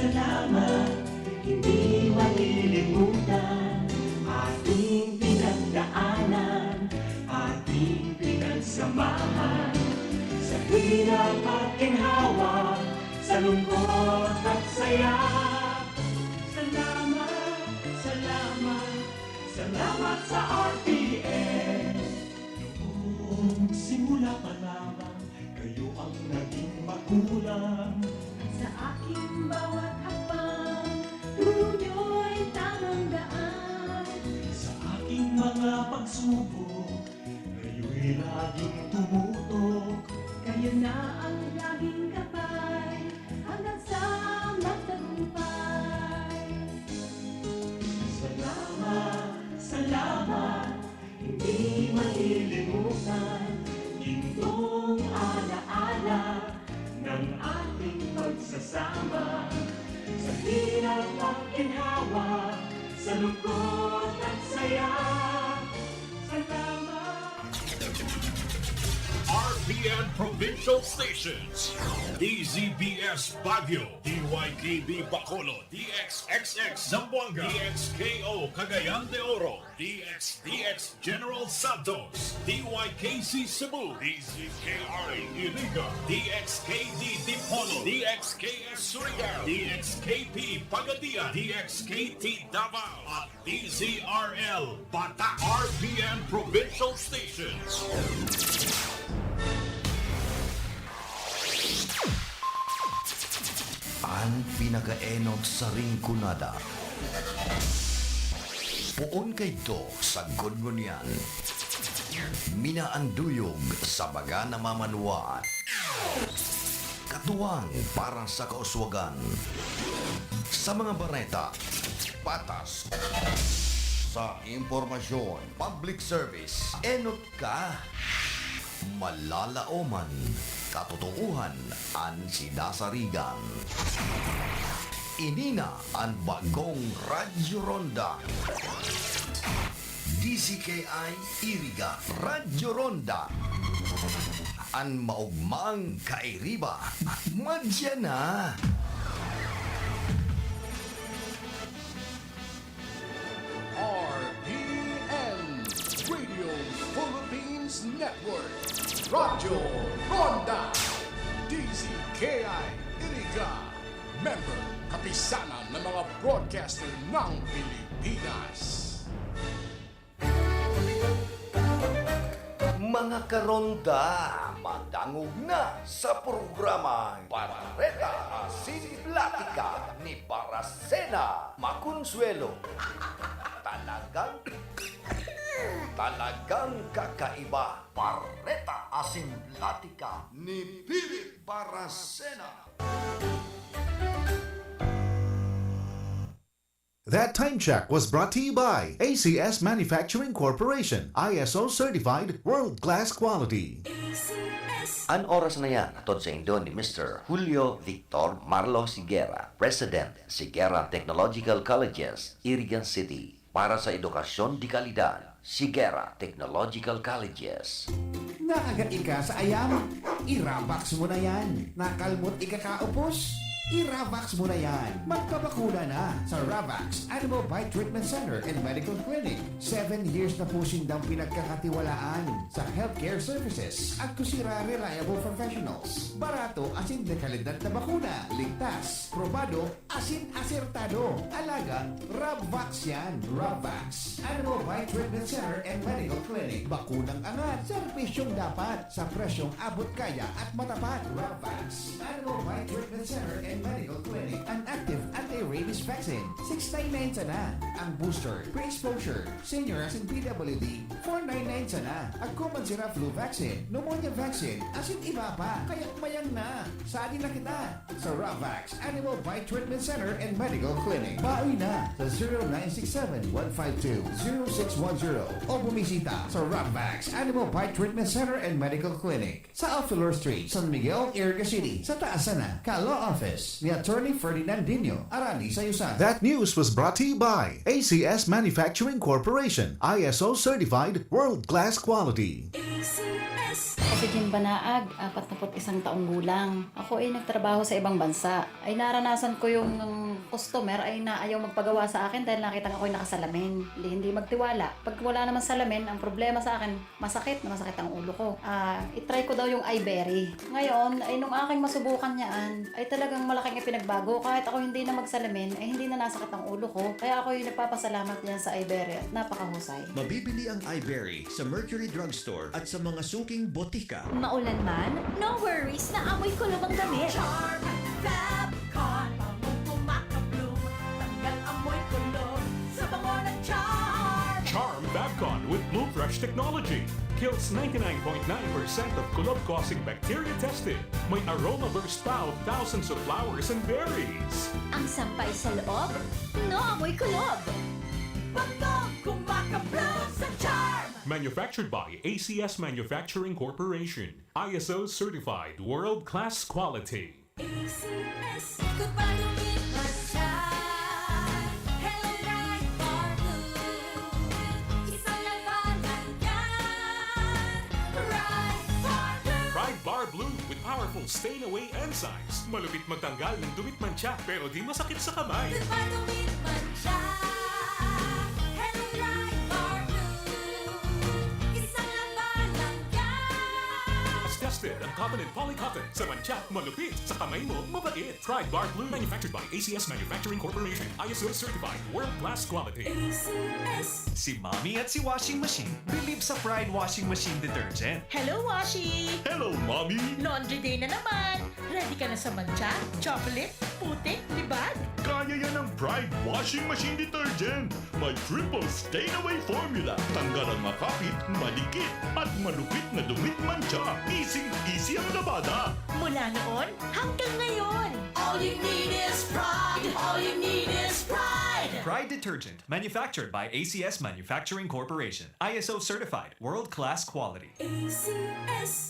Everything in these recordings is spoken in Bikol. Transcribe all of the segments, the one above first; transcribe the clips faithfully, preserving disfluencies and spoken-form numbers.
Salamat, hindi malilimutan. Ating pinagdaanan, ating pinagsamahan. Sa hirap at ginhawa, sa lungkot at saya. Salamat, salamat, salamat sa R P N. Noong simula pa lamang, kayo ang naging magulang. Sa aking bawat hakbang, turo niyo'y tamang daan. Sa aking mga pagsubok, kayo'y laging tumutok. Kayo na ang laging gabay, hanggang sa magtagumpay. Salamat, salamat, hindi malilimutan. Gintong alaala ng ating pagsasama. Sa hirap at ginhawa, sa lungkot at saya. Salamat. R P N Provincial Stations, D Z B S Baguio, D Y K B Bacolod, D X X X Zamboanga, D X K O Cagayan de Oro, D X D X General Santos, D Y K C Cebu, D Z K I Iriga, D X K D Dipolog, D X K S Surigao, D X K P Pagadian, D X K T Davao, at D Z R L Bata, R P N Provincial Stations. An pinakaenot sa Rinconada. Poon kaidto sagkod ngunyan. Minaanduyog sa mga namamanwaan. Katuwang para sa kauswagan. Sa mga bareta, patas. Sa impormasyon, public service, enot ka. Malalaoman, katotoohan an sinasarigan. Ini na an bagong Radyo Ronda. D Z K I Iriga, Radyo Ronda. An maogmang kairiba, madya na. R P N Radio Philippines Network, Radyo Ronda, D Z K I Iriga, member, Kapisanan ng mga Broadcaster ng Pilipinas. Mga karonda, madangog na sa programang Bareta Asin Platika ni Barasena Maconsuelo. Talagang, talagang kakaiba. Bareta Asin Platika ni Philip Barasena. That time check was brought to you by A C S Manufacturing Corporation, I S O certified, world-class quality. An oras na yan, hatod saindo ni Mister Julio Victor Marlo Sigera, President, Sigera Technological Colleges, Irigan City. Para sa edukasyon de kalidad, Sigera Technological Colleges. Nakagat ika sa ayam? I-Ravax mo na yan. Nakalmot ika kaupos? I-Ravax mo na yan. Magpabakuna na sa Ravax Animal Bite Treatment Center and Medical Clinic. Seven years na po sindang pinagkakatiwalaan sa healthcare services at kusira reliable professionals. Barato asin de kalidad na bakuna. Ligtas, probado, asin asertado. Alagang Ravax yan. Ravax Animal Bite Treatment Center and Medical Clinic. Bakunang angat, serbisyong dapat, sa presyong abot kaya at matapat. Ravax Animal Bite Treatment Center and Medical Clinic. An active anti-rabies vaccine, six nine nine sana. Ang booster, pre-exposure, senior asin P W D, four nine nine sana. Agko man sira flu vaccine, pneumonia vaccine, asin iba pa. Kaya't mayang na. Sadi na kita sa Ravax Animal Bite Treatment Center and Medical Clinic. Bawi na sa zero nine six seven, one five two, zero six one zero o bumisita sa Ravax Animal Bite Treatment Center and Medical Clinic sa Alfilor Street, San Miguel, Iriga City, sa taas sana ka Law Office ni Attorney Ferdinand Dino, Arani sa Yusan. That news was brought to you by A C S Manufacturing Corporation, I S O certified, world-class quality. A C S. Si Jean Banaag, apat na put isang taong gulang. Ako ay nagtrabaho sa ibang bansa. Ay naranasan ko yung customer ay naayaw magpagawa sa akin dahil nakita ko yung nakasalamin. Hindi, hindi magtiwala. Pag wala naman salamin, ang problema sa akin, masakit na masakit ang ulo ko. Ah, itry ko daw yung Iberry. Ngayon, ay nung aking masubukan yan, ay talagang malaking ipinagbago. Kahit ako hindi na magsalamin, ay hindi na nasakit ang ulo ko. Kaya ako yung nagpapasalamat yan sa Iberry at napakahusay. Mabibili ang Iberry sa Mercury Drugstore at sa mga suking botika. Maulan man, no worries na amoy kulog ang damit. Charm Fab Con, bangong kumakabloom, tanggal amoy kulog sa bango ng Charm. Charm Babcon with Blue Fresh technology kills ninety-nine point nine percent of kulog-causing bacteria tested. May aroma burst pa of thousands of flowers and berries. Ang sampay sa loob, no amoy kulog. Bangong kumakabloom sa Charm. Manufactured by A C S Manufacturing Corporation. I S O certified world-class quality. A C S. Goodbye, lumit man siya. Hello, Bright Bar Blue. Isang labanan yan. Bright Bar Blue. Pride Bar Blue with powerful stain away enzymes. Malupit magtanggal ng dumit mantsa pero di masakit sa kamay. Goodbye, lumit man siya. Hello, Bright Bar Blue. Isang labanan yan. Tested ang cotton and poly cotton. Sa mantsa, malupit. Sa kamay mo, mabait. Pride Bar Blue. Manufactured by A C S Manufacturing Corporation. I S O certified. World class quality. A C S. Si Mommy at si Washing Machine believe sa Pride Washing Machine Detergent. Hello, Washi! Hello, Mommy! Laundry day na naman! Ready ka na sa mantsa, chocolate, putik, libag? Kaya yan ng Pride Washing Machine Detergent. May triple stain away formula. Tanggal ang makapit, malikit, at malupit na dumit mantsa. Easy-easy ang labada. Mula noon hanggang ngayon! All you need is pride. All you need is pride. Pride Detergent, manufactured by A C S Manufacturing Corporation. I S O certified, world-class quality. A C S.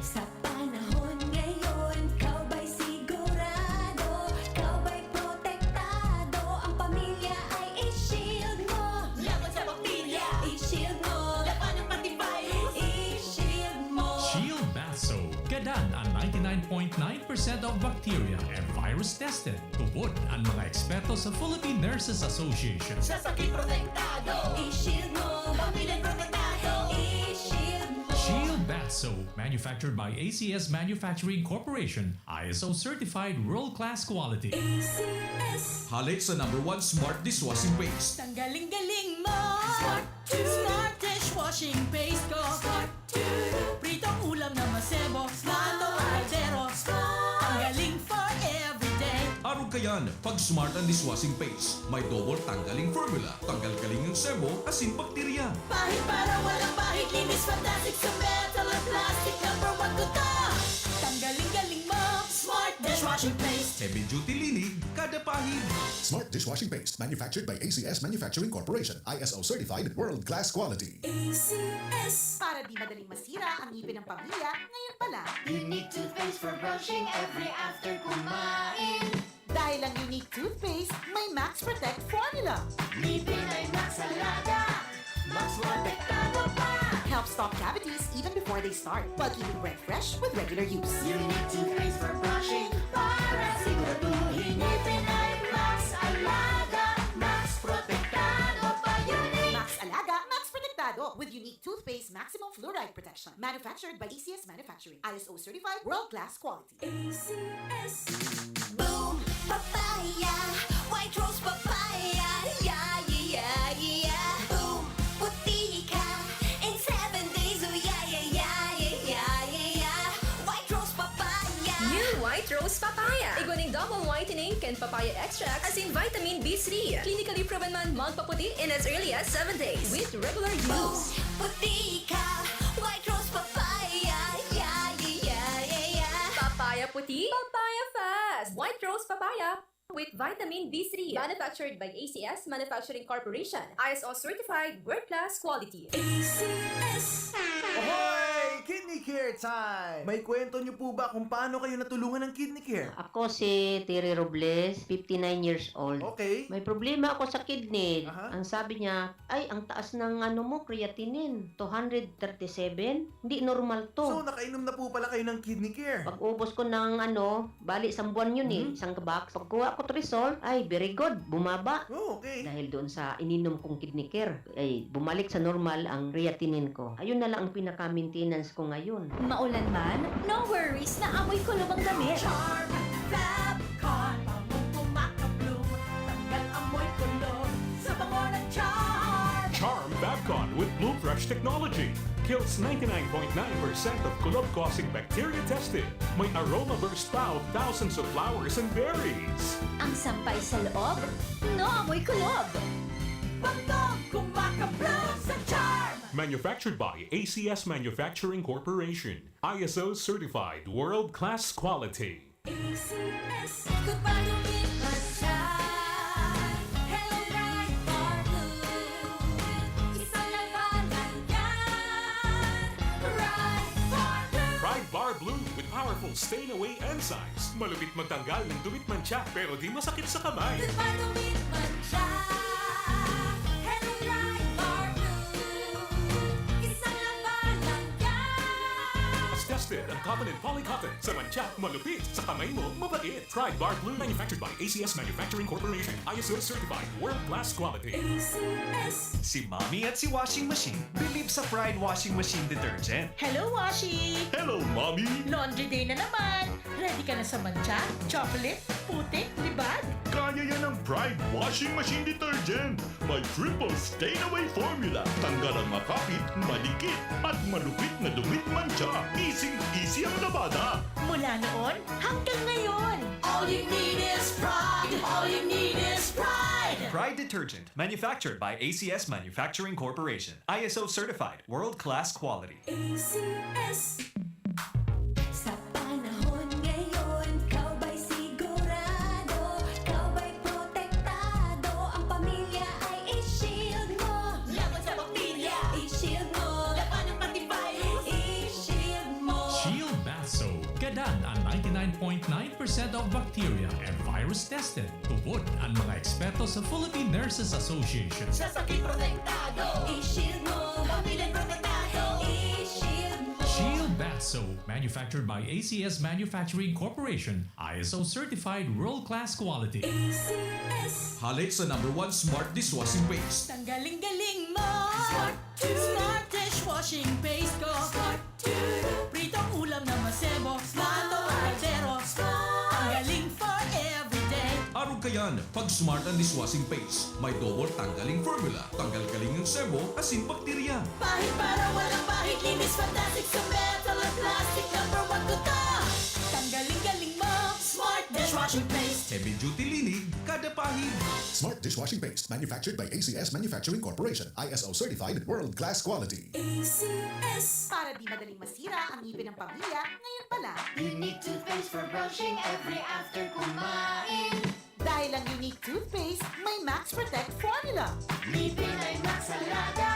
Sa panahon ngayon, ikaw ba'y sigurado? Ikaw ba'y protektado? Ang pamilya ay i-shield mo. Laban sa bakterya, i-shield mo. Laban ng antivirus, i-shield mo. Shield Bath Soap. Gadan ang ninety-nine point nine percent of bacteria and virus tested. Tubod ang mga eksperto sa Philippine Nurses Association. Sa sakit protektado, i-shield mo. Pamilya protektado, i-shield mo. Shield Bath Soap, manufactured by A C S Manufacturing Corporation, I S O certified world-class quality. A C S. Halik sa number one smart dishwashing paste. Tanggaling-galing mo. Smart to. Smart dishwashing paste ko. Smart to. Pritong ulam na masebo. Smart to kaldero. Smart. Tanggaling for everyday. Arog kayan, pag smart ang dishwashing paste. May double tanggaling formula. Tanggal galing ang sebo, asin bakterya. Pahid para walang bahid. Linis fantastic sa metal at plastic. Number one ko to. Tanggaling-galing mo. Smart dishwashing paste. Heavy duty linig, kada pahid. Smart dishwashing paste, manufactured by A C S Manufacturing Corporation, I S O certified, world class quality. A C S. Para di madaling masira ang ngipin ng pamilya, ngayon pa lang. Unique toothpaste for brushing every after kumain. Dahil ang Unique Toothpaste may Max Protect Formula. Ngipin ay Max Alaga. Max Protektado pa. Helps stop cavities even before they start, while keeping breath fresh with regular use. Unique toothpaste for brushing para siguraduhin ngipin ay Max Alaga. Max Protektado pa. Unique. Max Alaga, Max Protektado with Unique Toothpaste Maximum Fluoride Protection. Manufactured by A C S Manufacturing. I S O certified, world class quality. A C S. Boom! Papaya! White Rose Papaya! Yeah, yeah, yeah, yeah! Boom! Puti ka! In seven days, oh yeah, yeah, yeah, yeah, yeah, yeah, yeah! White Rose Papaya! New White Rose Papaya. Igwaning double whitening kan papaya extract asin vitamin B three. Clinically proven man magpaputi in as early as seven days with regular Boom! use. Puti ka! White Rose Papaya! Yeah, yeah, yeah, yeah, yeah! Papaya puti, papaya fast. White Rose Papaya with vitamin B three. Manufactured by A C S Manufacturing Corporation. I S O certified, world class quality. A C S. Ahoy! Kidney Care Time! May kwento niyo po ba kung paano kayo natulungan ng Kidney Care? Ako si Terry Robles, fifty-nine years old. Okay. May problema ako sa kidney. Aha. Ang sabi niya, "Ay, ang taas ng ano mo, creatinine, two hundred thirty-seven. Hindi normal to." So, nakainom na po pala kayo ng Kidney Care. Pag-ubos ko ng ano, bali isang buwan yun eh, Mhm. isang box. Pagkuha ko result, ay, very good, bumaba. Oh, okay. Dahil doon sa ininom kong Kidney Care, ay bumalik sa normal ang creatinine ko. Ayun na lang ang pinaka-maintenance ko ngayon. Maulan man, no worries na amoy kulob ang damit. Charm Fab Con, bangong kumaka-bloom, tanggal amoy kulob sa bango ng Charm. Charm Fab Con with Blue Fresh technology kills ninety-nine point nine percent of kulob-causing bacteria tested. May aroma burst pa of thousands of flowers and berries. Ang sampay sa loob, no amoy kulob. Bangong kumaka-bloom sa Charm. Manufactured by A C S Manufacturing Corporation. I S O certified world-class quality. A C S. Goodbye, lumit man siya. Hello, Bright Bar Blue. Isang labanan yan. Bright Bar Blue. Pride Bar Blue with powerful stain away enzymes. Malupit magtanggal ng dumit mantsa pero di masakit sa kamay. Goodbye, lumit man siya. Hello, Bright Bar Blue. Isang labanan yan. Tested ang Covenant Polycotton. Sa mantsa, malupit. Sa kamay mo, mabait. Pride Bar Blue. Manufactured by A C S Manufacturing Corporation. I S O certified. World-class quality. A C S. Si Mommy at si Washing Machine believe sa Pride Washing Machine Detergent. Hello, Washi! Hello, Mommy! Laundry day na naman! Ready ka na sa mantsa, chocolate, putik, libag? Kaya yan ng Pride Washing Machine Detergent. May triple stain away formula. Tanggal ang makapit, madikit, at malupit na dumit mantsa. Easy-easy ang labada. Mula noon hanggang ngayon! All you need is pride. All you need is pride. Pride Detergent, manufactured by A C S Manufacturing Corporation. I S O certified, world-class quality. A C S. Sa panahon ngayon, ikaw ba'y sigurado? Ikaw ba'y protektado? Ang pamilya ay i-shield mo. Laban sa bakterya, i-shield mo. Laban ng antivirus, i-shield mo. Shield Bath Soap. Gadan ang ninety-nine point nine percent of bacteria and virus tested. Tubod ang mga eksperto sa Philippine Nurses Association. Sa sakit protektado, i-shield mo. Pamilya protektado, i-shield mo. Shield Bath Soap, manufactured by A C S Manufacturing Corporation, I S O certified world-class quality. A C S. Halik sa number one smart dishwashing paste. Ang galing-galing mo! Smart two. Smart dishwashing paste ko! Smart two. Pritong ulam na masebo, plato, kaldero. Ang galing for everyday! Arog ka yan, pag smart ang dishwashing paste. May double tanggaling formula. Tanggal galing ang sebo, asin bakterya. Pahid para walang pahid, linis fantastic sa metal at plastic. Number one ko to. Tanggaling galing mo. Smart dishwashing paste. Heavy duty linig, kada pahid. Smart dishwashing paste, manufactured by A C S Manufacturing Corporation, I S O certified, world class quality. A C S. Para di madaling masira ang ngipin ng pamilya, ngayon pa lang. Unique toothpaste for brushing every after kumain. Dahil ang Unique Toothpaste may Max Protect Formula. Ngipin ay Max Alaga.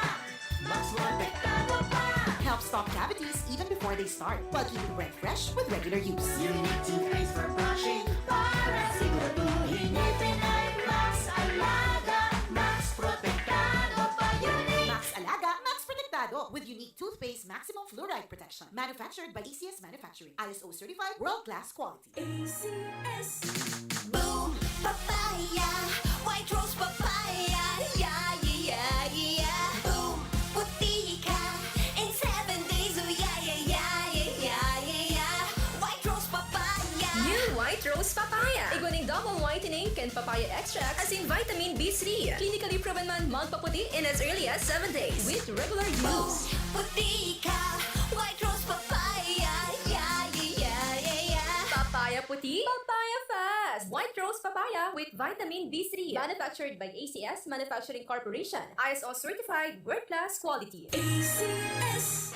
Mas protektado pa. Helps stop cavities even before they start, while keeping breath fresh with regular use. Unique toothpaste for brushing para siguraduhin ngipin ay Max Alaga. Max Protektado pa. Unique. Max Alaga, Max Protektado with Unique Toothpaste Maximum Fluoride Protection. Manufactured by A C S Manufacturing. I S O certified, world class quality. A C S. Boom Papaya, White Rose Papaya, yeah, yeah, yeah. Boom, puti ka in seven days, oh yeah, yeah, yeah. White Rose Papaya. New White Rose Papaya. Igwa nin double whitening kan papaya extract, asin vitamin B three. Clinically proven man magpaputi in as early as seven days with regular use. Puti ka, White Rose Papaya, yeah, yeah, yeah, yeah, yeah. Papaya puti, papaya fast. White Rose Papaya with vitamin B three. Manufactured by A C S Manufacturing Corporation. I S O certified, world class quality. A C S.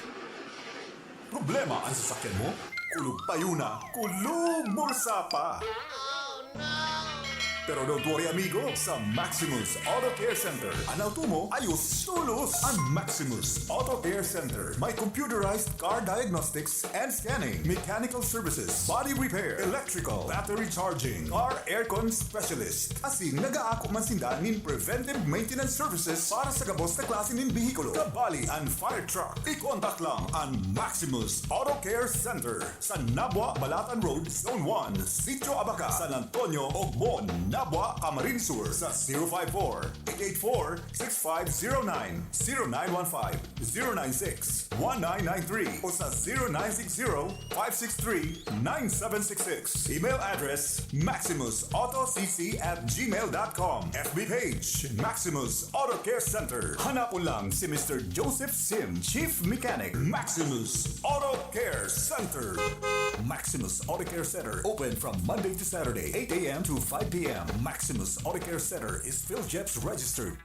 Problema ang sasakyan mo? Kulog payo na, kulog bulsa pa! Pero don't worry, amigo, sa Maximus Auto Care Center, an auto mo ayos tolos. An Maximus Auto Care Center may computerized car diagnostics and scanning, mechanical services, body repair, electrical, battery charging, car aircon specialist. Asin nagaako man sinda nin preventive maintenance services para sa gabos na klase nin behikulo, kabali an fire truck. I-contact lang an Maximus Auto Care Center sa Nabua, Balatan Road, Zone one, Sitio Abaca, San Antonio, Ogmon, Nabua, Camarines Sur, sa zero five four, eight eight four, six five zero nine, zero nine one five, zero nine six, one nine nine three o sa zero nine six zero, five six three, nine seven six six. Email address, maximus auto c c at gmail dot com. F B page, Maximus Auto Care Center. Hanapon lang si Mister Joseph Sim, Chief Mechanic, Maximus Auto Care Center. Maximus Auto Care Center, open from Monday to Saturday, eight a.m. to five p.m. Maximus Auto Care Center is PhilGEPS registered.